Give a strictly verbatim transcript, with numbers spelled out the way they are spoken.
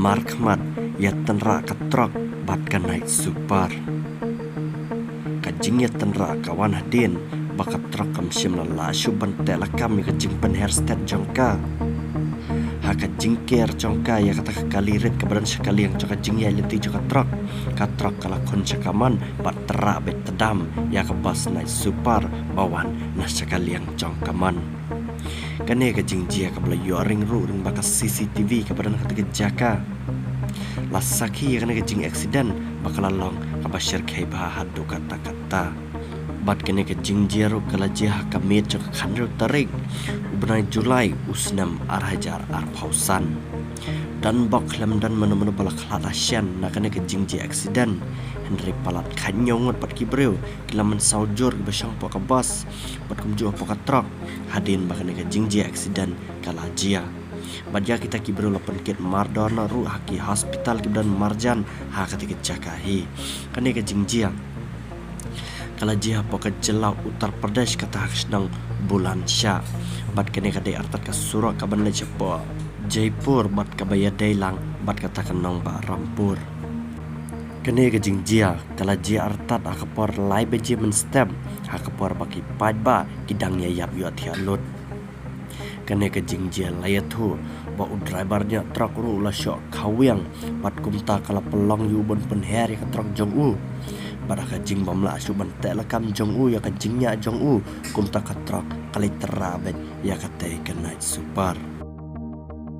markhmat ïa tynrah ka trok bad ka Night Super. Ka jingïatynrah ka wan hadien ba ka trok kam shym la lah shuh ban teh lakam ïa ka jingpynher stet jong ka. Ha ka jingker jong ka ïa kata ka kali rit kaba don sha ka liang jong ka jingïaid lynti jong ka trok, ka trok ka la khun sha kamon bad tyrah beit tdam ïa ka bus Night Super ba wan na sha ka liang jong kamon. Kane ka jingjia kaba la ïoh ring ruh lyngba ka C C T V kaba don ha kata ka jaka. La sakhi ïa kane ka jingaccident ba ka la long kaba shyrkhei bha haduh katta katta. Bad kane ka jingjia ruh ka la jia ha ka miet jong ka khathynriew tarik u bnai July u snem ar hajar arphew san. Don bok khlem don mano mano ba la khlad hashen na kane ka jingjia accident. Hynrei palat khathynñiew ngut pat ki briew ki la mynsaw jur kiba shong hapoh ka bus bad kumjuh hapoh ka trok hadien ba kane ka jingjia accident ka la jia. Bad ïa kita ki briew la pynkit mardor noh ruh ha ki hospital kiba don marjan ha kata ka jaka hi. Kane ka jingjia ka la jia hapoh ka jylla Uttar Pradesh, kata ha ka shnong Bulandshahr. Bad kane ka dei artat ka surok kaban leit shapoh Jaipur bad kaba ïadei lang bad kata ka nongbah Rampur. Kane ka jingjia ka la jia artat ha ka por lai baje mynstep, ha ka por ba ki paidbah ki dang ïaïap ïohthiah lut. Kane ka jingjia la ïathuh ba u driver ñiah trok ruh u la shoh khawiang bad kumta ka la pynlong ïa u ban pynher ïa ka trok jong u. Bad ha ka jingbym lah shuh ban teh lakam jong u ïa ka jingñiah jong u, kumta ka trok ka la tyrah beit ïa katei ka Night Super.